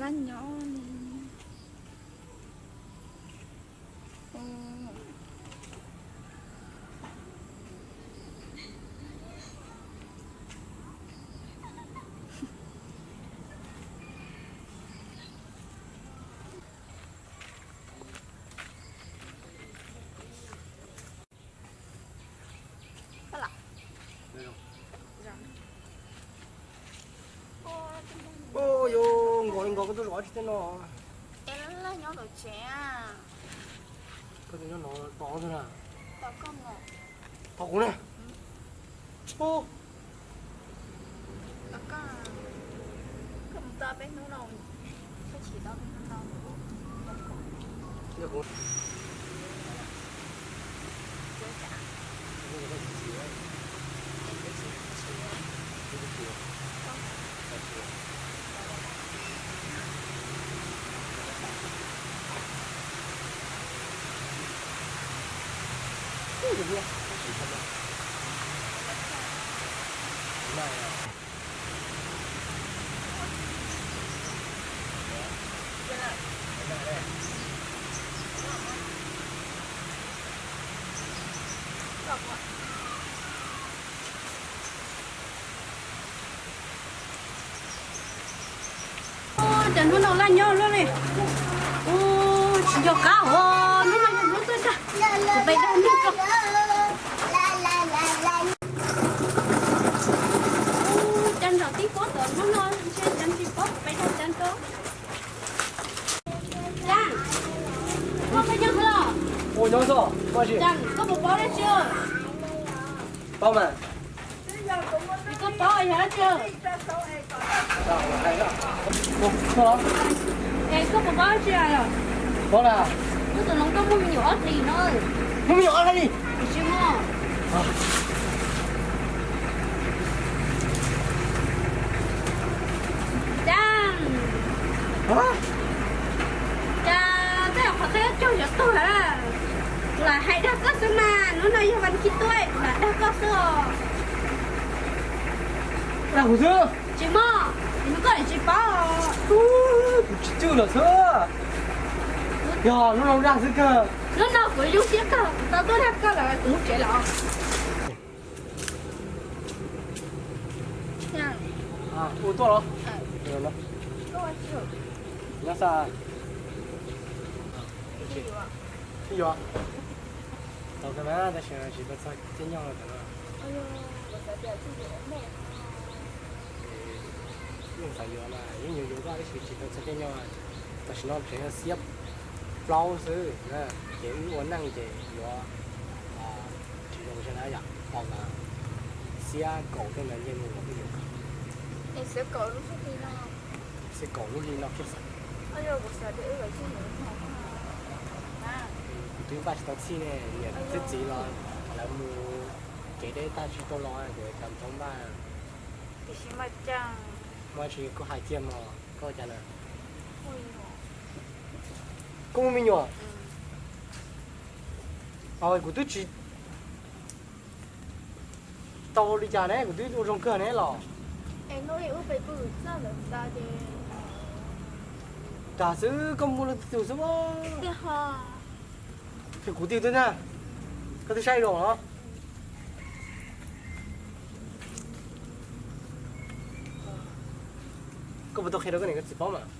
Laj nyob li. Ua, yuav nkaus li nkaus koj tuaj zaum tsis tej no. Es laj nyob tom tsev. Koj tus nyob no tos xwb na. Tos koj mus. Tos kuv na. Koj mus tau peb hnub no, koj chim tau peb hnub no. Cas hnub no laj nyob luaj li. Ua, tsis nco qab os, hnub no yog hnub tuaj tag, kuv pais dag neeg tso. Ua, cas nram tib pob tom hnub no ntshe cas tsis paub, kuv pais dag cas tso. Cas, koj puas nyob xwb los? Ua, nyob xwb, koj puas paub dab tsi? Paub mas. Koj paub yog dab tsi? Es koj puas paub dab tsi os? Paub na. Kuv tus hluas nkauj muaj me nyuam ob hlis no. Muaj me nyuam ob hlis? Tsis muaj. Cas, cas tej qhov txhia caug yuav tuag lawm. Kuv lam hais dag koj xwb mas, hnub no yog vas thib tuaj kuv lam dag koj xwb os. Dag kuv xwb? Tsis muaj, koj tsis paub. Kuv tsis cwj los xwb. Yog hnub no dag xwb kawg. Hnub no kuv zoo siab kawg, kuv tau tuaj dag koj lawm, kuv mus tsev lawm. Ua tuaj los? Nyob xav. Tsis yuav. Tau kawg mas tab sis tsis tau txog caij nyoog li ntawd. Yeej xav yuav mas yeej yuav yuav koj tab sis tsis tau txog caij nyoog. Tam sim no tseem yog xiab plaub xwb na, ces wb ua neej ces yuav tsis zoo li na yom, tau mas xiab kaum tej ntawd ntshe mus los wb yuav kawg. Xiab kaum lub hli no kiag xwb. Kuv twb npaj tsis tau txhij ne, niam thiab txiv los lawv mus kev deb tag tsis tau los, kuv cov ntxoov npaj. Tiam sis mas cas, muaj tsis koj hais kiag mog, koj cas na? Koj muaj me nyuam? Kuv twb tsis tau li cas ne, kuv twb ua zoo kawg ne los. Dag xwb, koj muaj leej twg xwb. Ces kuv twb twb na, koj twb saib zoo los. Koj puas tau qhia rau koj niam koj txiv paub mas?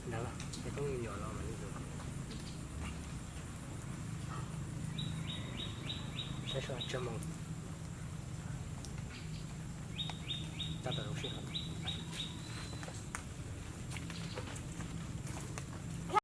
Ntawd, es koj me nyuam los mas li ntawd. Saib seb tsawg moos.